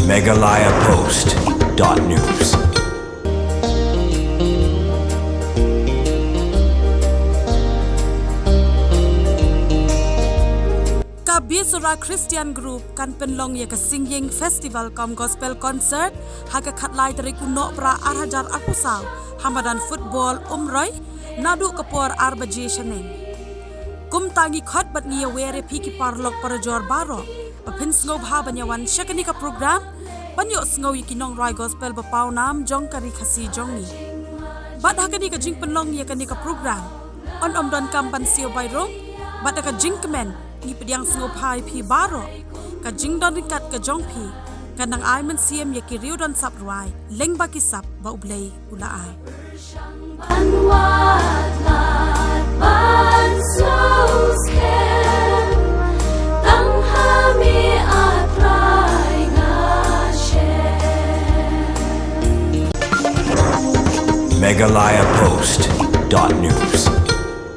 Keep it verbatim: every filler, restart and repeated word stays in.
Meghalaya Post dot news. Ka Bisura Christian Group kan pynlong ïa ka Singing Festival kum Gospel Concert ha ka khatlai tarik u Nohprah arhajar arphew saw ha madan football Umroi naduh ka por ar baje shaneng. Kumta ngi khot bad ngi ïawer ïa phi ki paralok parajor baroh ba phin sngewbha ban ïawan sha kane ka program ban ïohsngew ïa ki nongrwai gospel ba pawnam jong ka ri Khasi jong ngi. Bad ha kane ka jingpynlong ïa kane ka program, yn ym donkam ban siew bai rung, bad ha ka jingkmen ngi pdiang sngewbha ïa phi baroh. Ka jingdon ryngkat ka jong phi kan nang ai mynsiem ïa ki riew don sap rwai lyngba ki sap ba U Blei u la ai. Ban wad lad ban sngewskhem, tang ha me A Trai nga shem. Meghalaya Post dot news.